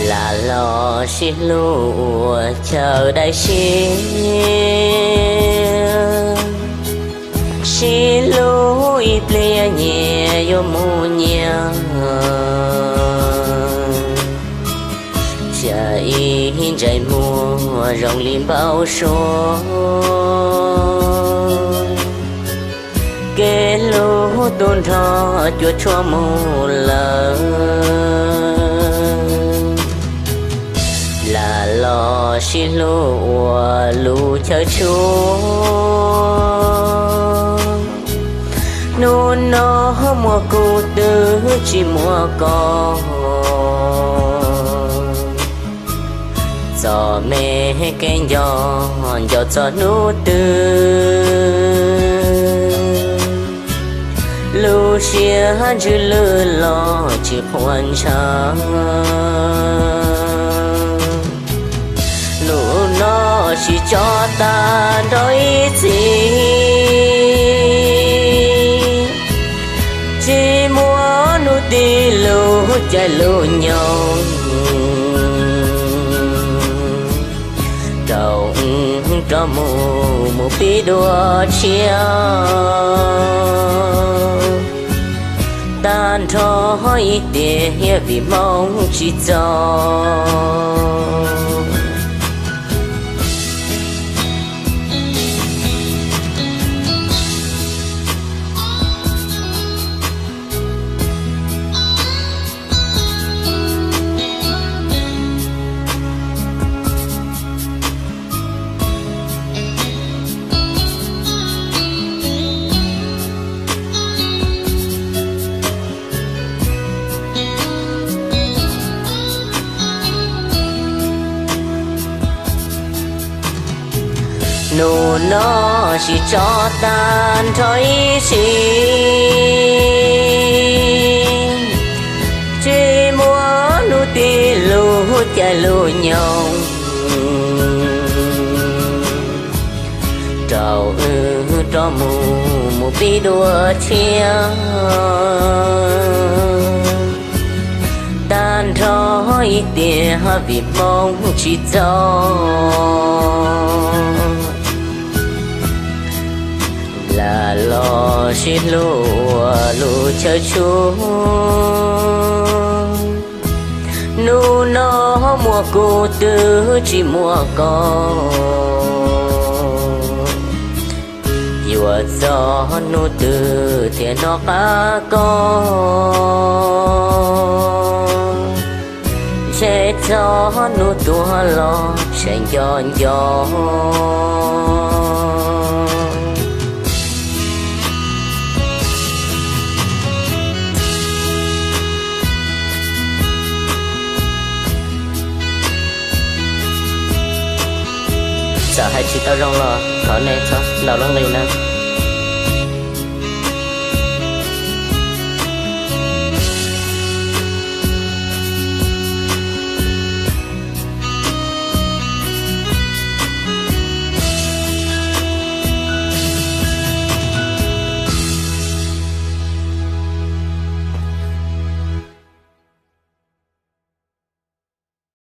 Lam los sib hlub ua chaw dai siab, sib hlub ib pliag nyias yuav mus nyias, cia ib ntsais muag zoo li npau suav. Kev hlub tu nrho cuaj tshuaj mus lawm. Lam los sib hlub ua lub chaw tshua, hnub no muaj kuv twg tsis muaj koj. Txom me kev nco, nco txog hnub twg, lub siab ntsws lwj los tsis qhuas ntshaw. Hnub no sib tso tag nrho ib txhis, tsis muaj hnub tim lub caij lub nyoog, rau wb rov mus mus pib dua tshiab. Tag nrho ib tiam hiab vim hmoo tsis txog. Hnub no sib tso tag nrho ib txhis, tsis muaj hnub tim lub caij lub nyoog, rau wb rov mus mus pib dua tshiab. Tag nrho ib tiam vim hmoo tsis txog. Lam los sib hlub ua lub chaw tshua, hnub no muaj kuv twg tsis muaj koj. Yuav txog hnub twg thiaj hnov qab koj, ntshe txog hnub tuag los saib nco nco. Txawm hais tsis tau zoo los thov nej txhob ntaus lub nqi na.